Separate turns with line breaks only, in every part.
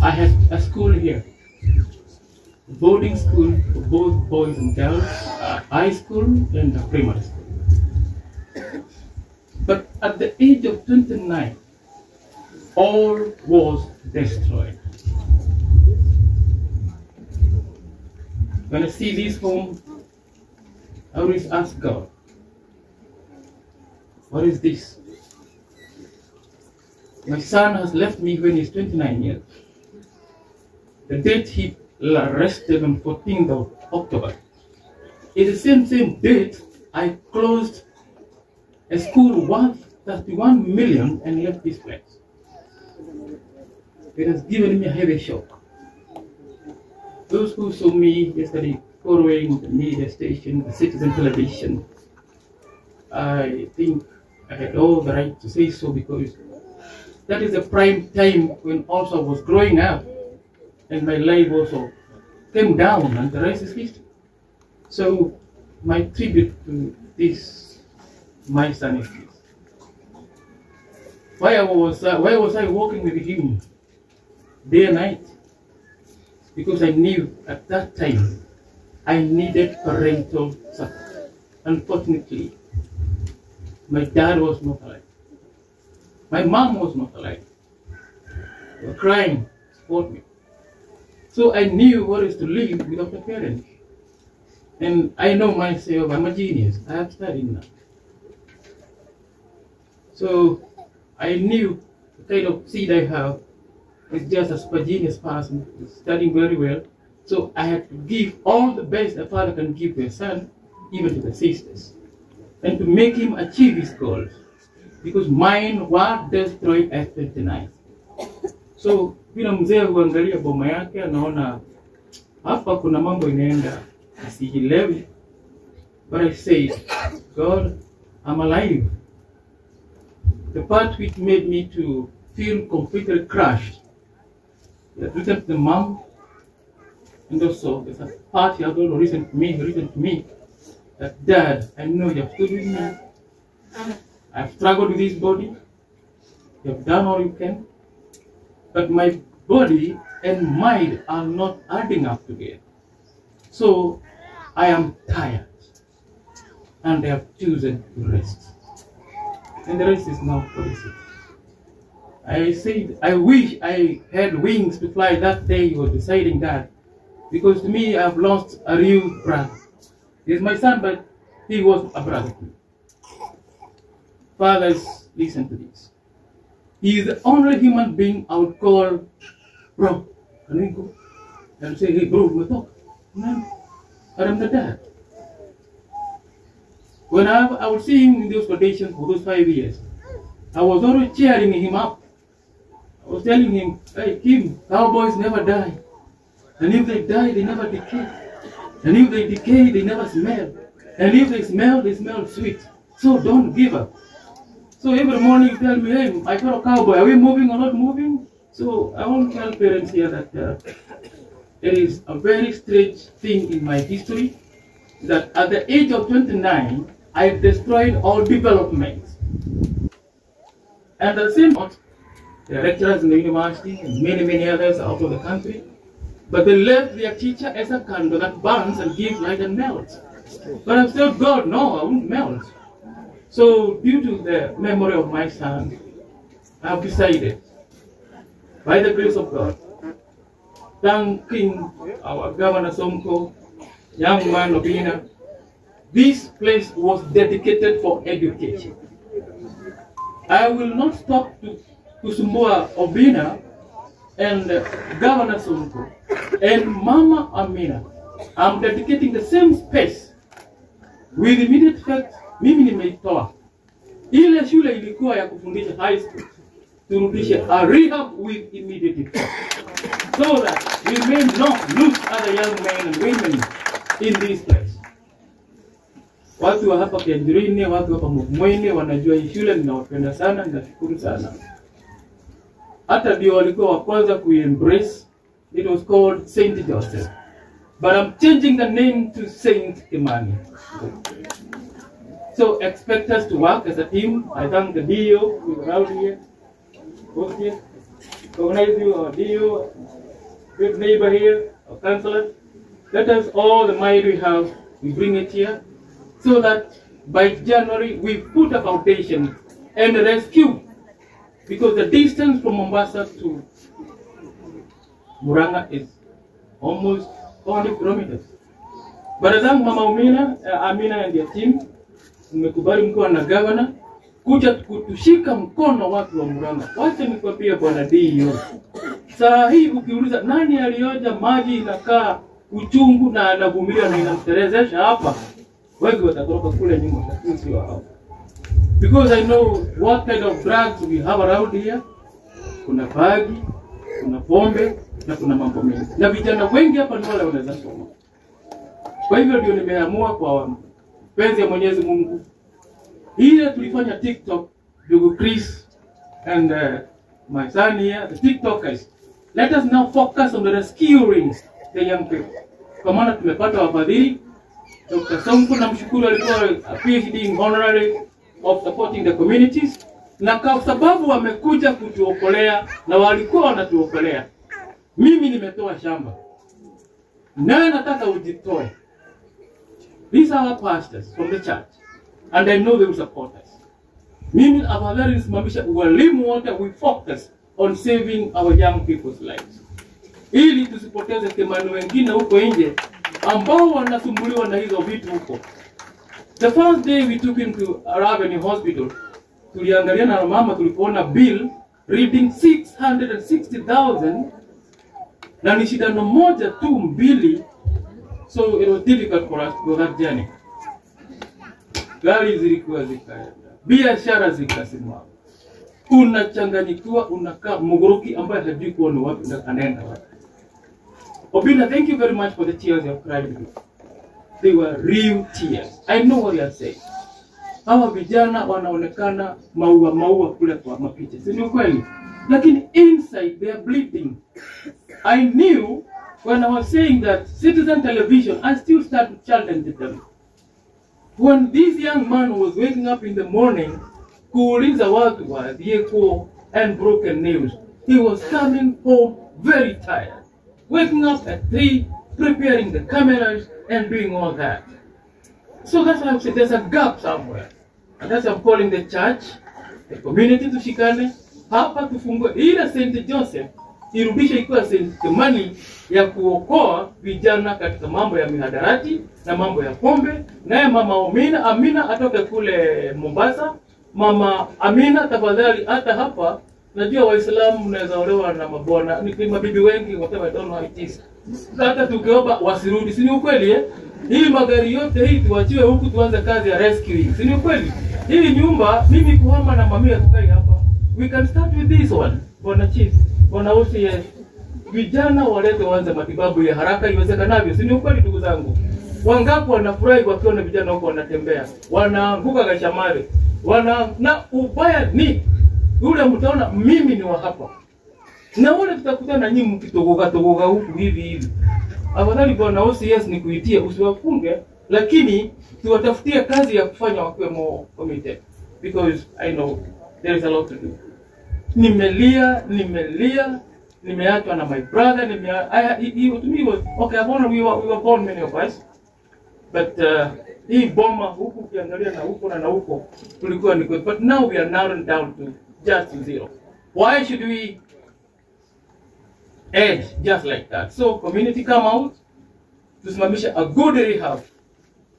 I had a school here, a boarding school for both boys and girls, high school and a primary school. But at the age of 29, all was destroyed. When I see this home, I always ask God, what is this? My son has left me when he's 29 years. The date he arrested on 14th of October is the same date I closed a school worth 31 million and left this place. It has given me a heavy shock. Those who saw me yesterday following the media station, the Citizen Television, I think I had all the right to say so, because that is the prime time when also I was growing up and my life also came down, and the rest is history. So my tribute to this, my son, is this. Why was I walking with him day and night? Because I knew at that time I needed parental support. Unfortunately, my dad was not alive. My mom was not alive. They were crying to support me. So I knew what is to live without a parent. And I know myself, I'm a genius. I have studied now. So I knew the kind of seed I have is just a super genius person, studying very well. So I had to give all the best a father can give to a son, even to the sisters, and to make him achieve his goals, because mine were destroyed at 29. So bila mzee huangalia boma yake anaona hapa kuna mambo inaenda sielewi. But I said, God, I'm alive. The part which made me to feel completely crushed, he had written to the mom, and also there's a part he had also written to me, that Dad, I know you have stood with me. I've struggled with this body. You have done all you can. But my body and mind are not adding up together. So I am tired. And I have chosen to rest. And the rest is now 46. I said, I wish I had wings to fly that day he was deciding that. Because to me, I've lost a real brother. He's my son, but he was a brother to me. Fathers, listen to this. He is the only human being I would call, bro, can we go? And say, hey, bro, we talk. Man, but I'm the dad. When I would see him in those conditions for those 5 years, I was always cheering him up. I was telling him, hey, Kim, cowboys never die. And if they die, they never decay. And if they decay, they never smell. And if they smell sweet. So don't give up. So every morning you tell me, hey, I got a cowboy. Are we moving or not moving? So I want to tell parents here that there is a very strange thing in my history, that at the age of 29, I destroyed all developments. And the same, there are lecturers in the university and many, many others out of the country, but they left their teacher as a candle that burns and gives light and melts. But I'm still God, no, I won't melt. So due to the memory of my son, I have decided, by the grace of God, thanking our Governor Sonko, young man Obina, this place was dedicated for education. I will not stop to kusumbua Obina and Governor Sonko and Mama Amina. I'm dedicating the same space with immediate effect. Mimi nimeitoa ile shule ilikuwa ya kufundisha high school, turudishe a rehab with immediate effect, so that we may not lose other young men and women in this place. Watu wa hapa Kianjurini, watu hapa Muhumwini wanajua hii shule, ninawapenda sana, ninashukuru sana. Hata ndio walikuwa wa kwanza kuembrace. It was called Saint Joseph, but I'm changing the name to Saint Kimani. So expect us to work as a team. I thank the DO who is around here, both here. recognize you, our DO, good neighbor here, our counselor. Let us, all the might we have, we bring it here, so that by January we put a foundation and rescue, because the distance from Mombasa to Murang'a is almost 400 kilometers. Bara zangu Mama Amina, Amina and your team, mmekubali mkiwa na governor kuja kutushika mkono watu wa Murang'a. Wacha nikwambie bwana DO, saa hii ukiuliza nani alioja maji inakaa uchungu na anavumilia na inamterezesha hapa, wengi watatoroka kule nyuma, lakini sio hao. Because I know what kind of drugs we have around here. Kuna bagi, kuna pombe na kuna mambo mengi, na vijana wengi hapa ni wale wanaweza soma. Kwa hivyo ndio nimeamua kwa penzi ya Mwenyezi Mungu, ile tulifanya TikTok, ndugu Chris and my son here, the TikTokers, let us now focus on the rescuing the young people. Kwa maana tumepata wafadhili. Dr. Sonko namshukuru, alikuwa a PhD in honorary of supporting the communities, na kwa sababu wamekuja kutuokolea na walikuwa wanatuokolea. Mimi nimetoa shamba, naye nataka ujitoe. These are our pastors from the church and I know they will support us. Mimi afadhali nisimamisha walimu wote, we focus on saving our young people's lives, ili tusipoteze thamani wengine huko nje ambao wanasumbuliwa na hizo vitu huko. The first day we took him to Avenue Hospital, tuliangalia na mama, tulipoona bill reading 660,000 na ni shindano moja tu mbili, so it was difficult for us to go that journey. Gari zilikuwa zikaenda, biashara zikasimama, unachanganyikiwa, unakaa mguruki ambaye hajui kuwa ni wapi na anaenda wapi. Obina, thank you very much for the tears you have cried with me. They were real tears. I know what you are saying. Hawa vijana wanaonekana maua maua kule kwa mapicha, si ni ukweli? Lakini inside they are bleeding. I knew when I was saying that Citizen Television, I still start to challenge them. When this young man was waking up in the morning, kuuliza watu wa Dieko and broken news, he was coming home very tired. Waking up at 3, preparing the cameras and doing all that. So that's why I'm saying there's a gap somewhere. And that's why I'm calling the church, the community tushikane, hapa tufungue ile St. Joseph irudishe ikiwa St. Kimani ya kuokoa vijana katika mambo ya mihadarati na mambo ya pombe. Naye Mama Amina atoke kule Mombasa. Mama Amina tafadhali, hata hapa najua Waislamu mnaweza olewa na mabwana, ni mabibi wengi, whatever, I don't know how it is. Hata tukiomba wasirudi, si ni ukweli eh? Hii magari yote hii tuachiwe huku tuanze kazi ya rescuing, si ni ukweli? Hii nyumba mimi kuhama na mamia tukai hapa. We can start with this one. Bwana Chief, Bwana OCS, vijana walete waanze matibabu ya haraka iwezekanavyo, si ni ukweli ndugu zangu? Wangapi wanafurahi wakiona vijana huko wanatembea, wanaanguka kashamari, wana na ubaya ni yule mtaona mimi ni wa hapa. Na wale tutakutana nyinyi mkitogoka togoka huku hivi hivi. Afadhali bwana OCS ni kuitie usiwafunge, lakini tuwatafutie kazi ya kufanya wakiwe more committed, because I know there is a lot to do. Nimelia, nimeachwa na my brother, to me was okay, we were born many of us. But hii boma huku ukiangalia na huko na huko tulikuwa ni good, but now we are narrowed down to just zero. Why should we edge just like that? So community come out tusimamishe a good rehab,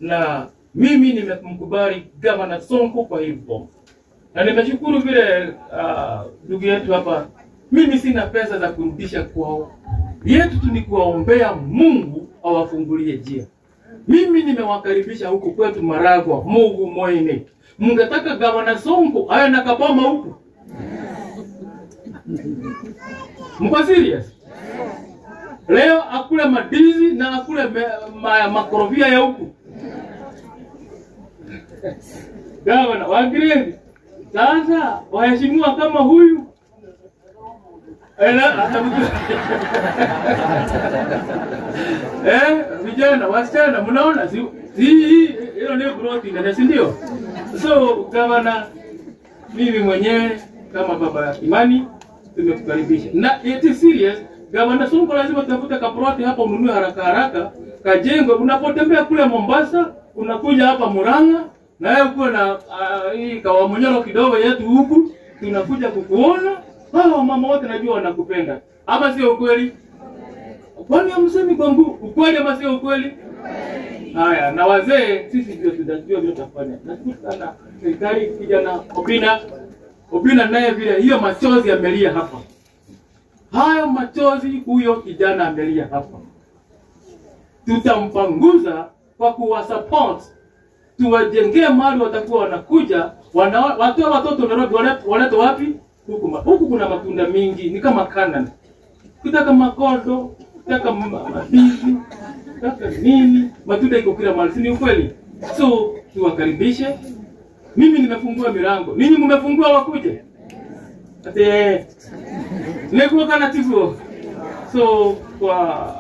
na mimi nimemkubali Governor Sonko kwa hivyo, na nimeshukuru vile ndugu yetu hapa. Mimi sina pesa za kurudisha kwao, yetu tu ni kuwaombea Mungu awafungulie njia. Mimi nimewakaribisha huku kwetu Maragwa, Mungu moine. Mungetaka Governor Sonko aye na kaboma huku. Mko serious? Leo akule madizi na akule makorofia ya huku. Governor wangireni. Sasa waheshimiwa kama huyu vijana wasichana mnaona si hilo ndio growth na si ndio? So governor, mimi mwenyewe kama baba Imani Tumekukaribisha. Na it is serious. Gavana Sonko lazima tafute kaproti hapa ununue haraka haraka, kajengwe. Unapotembea kule Mombasa, unakuja hapa Murang'a, na wewe uko na hii kawamunyoro kidogo yetu huku, tunakuja kukuona. Hao mama wote najua wanakupenda. Ama sio ukweli? Kwani hamsemi kwa nguvu? Ukweli ama sio ukweli? Haya, na wazee sisi ndio tutajua vile tutafanya. Nashukuru sana serikali kijana Obina. Obina naye vile hiyo machozi amelia hapa. Hayo machozi huyo kijana amelia hapa. Tutampanguza kwa kuwa support. Tuwajengee mahali watakuwa wanakuja, watoa watoto Nairobi walete wapi? Huku. Huku kuna matunda mingi, ni kama Canaan. Kutaka makodo, kutaka mabizi, kutaka nini, matunda iko kila mahali, si ni ukweli? So tuwakaribishe. Mimi nimefungua milango. Ninyi mmefungua wakuje? Ate nikuwa kana tigo. So kwa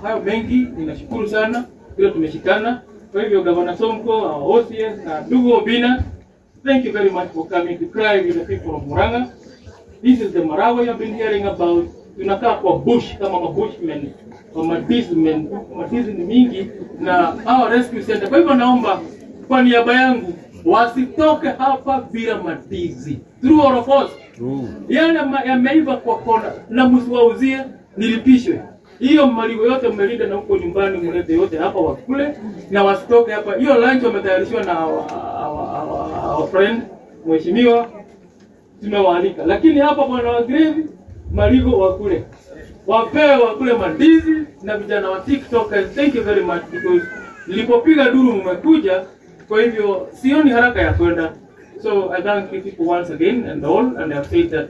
hayo mengi ninashukuru sana vile tumeshikana. Kwa hivyo Gavana Sonko, our OCS na ndugu Obina, thank you very much for coming to cry with the people of Murang'a. This is the Maragua you have been hearing about. Tunakaa kwa bush kama mabushmen, kwa madismen, madizi ni mingi na our rescue center. Kwa hivyo naomba kwa niaba yangu wasitoke hapa bila madizi. True or false? True. Yale yameiva kwa kona na msiwauzie, nilipishwe. Hiyo mali yote mmelinda na huko nyumbani mlete yote hapa wakule na wasitoke hapa. Hiyo lunch wametayarishiwa na our friend mheshimiwa, tumewaalika. Lakini hapa bwana wa Grave maligo wakule. Wapewe wakule mandizi na vijana wa TikTok. Thank you very much because nilipopiga duru mmekuja. Kwa hivyo sioni haraka ya kwenda. So I thank you people once again and all, and I have said that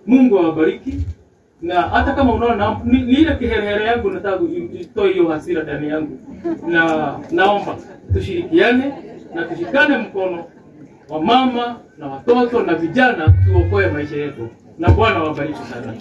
Mungu awabariki. Na hata kama unaona ni ile kiherehere yangu nataka itoe hiyo hasira ndani yangu. Na naomba tushirikiane na tushikane mkono, wa mama na watoto na vijana, tuokoe maisha yetu. Na Bwana awabariki sana.